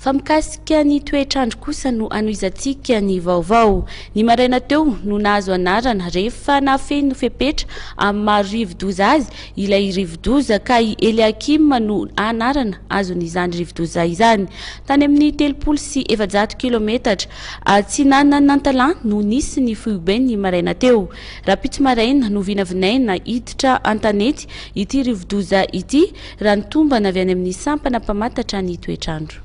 Fa mikasika ny toetr'andro kosa no hanohizantsika ny vaovao. Ny maraina teo no nahazo anarana rehefa nahafeno fepetra amin'ny maha rivodoza azy ilay rivodoza ka i Eliakim no anarana azon'izany rivodoza izany. Tany amin'ny 430 kilometatra atsinanan'Antalaha no nisy ny foibe ny maraina teo. Rahampitso maraina no vinavinaina hiditra an-tanety ity rivodoza ity raha ny tombana avy any amin'ny sampana mpamantatra ny toetr'andro.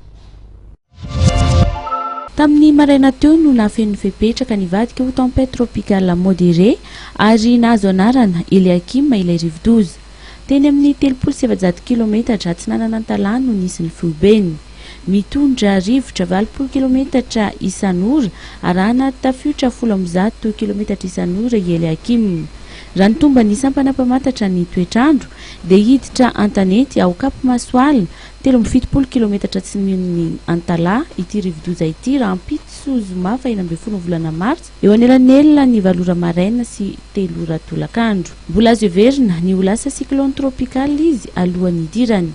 Tamin'ny maraina teo no nahafeno fepetra ka nivadika ho tempête tropicale modérée ary nahazo anarana Eliakim ilay rivodoza. Teny amin'ny 430 kilometatra atsinanan'Antalaha no nisy ny foibeny. Mitondra rivotra 80 kilometatra isan'ora arahana tafiotra 110 kilometatra isan'ora i Eliakim. Raha ny tomban'ny sampana mpamantatra ny toetr'andro dia hiditra an-tanety ao Cap Masoala, 73 kilometatra atsimon'ny Antalaha, ity rivodoza ity rahampitso zoma faha-16 ny volana martsa, eo anelanelan'ny 8 ora maraina sy 3 ora tolakandro. Mbola azo heverina ny ho lasa cyclone tropical izy alohan'ny hidirany.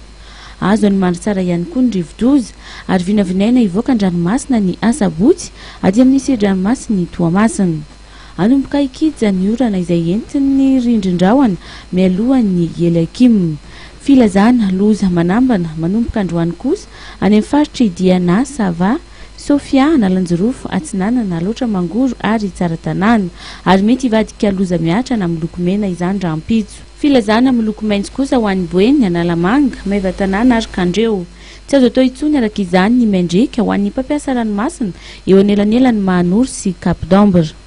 Azo any Mandritsara ihany koa ny rivodoza ary vinavinaina hivoaka an-dranomasina ny asabotsy aty amin'ny sihi-dranomasin'i Toamasina. Hanomboka hikija ny orana izay entin'ny rindrin-drahona mialohan'ny Eliakim. Filazana loza manambana manomboka androany kosa any amin'ny faritr'i Diana, Sava, Sofia, Analanjirofo, Atsinanana, Alaotra Mangoro ary Tsaratanàna. Ary mety hivadika loza mihatra na miloko mena izany rahampitso. Filazana miloko maitso kosa ho an'i Boeny, Analamanga, Maevatanàna ary Kandreho. Tsy azo atao intsony araka izany ny miandriaka ho an'ny mpampiasa ranomasina eo anelanelan'i Mahanoro sy Cap d'Ambre.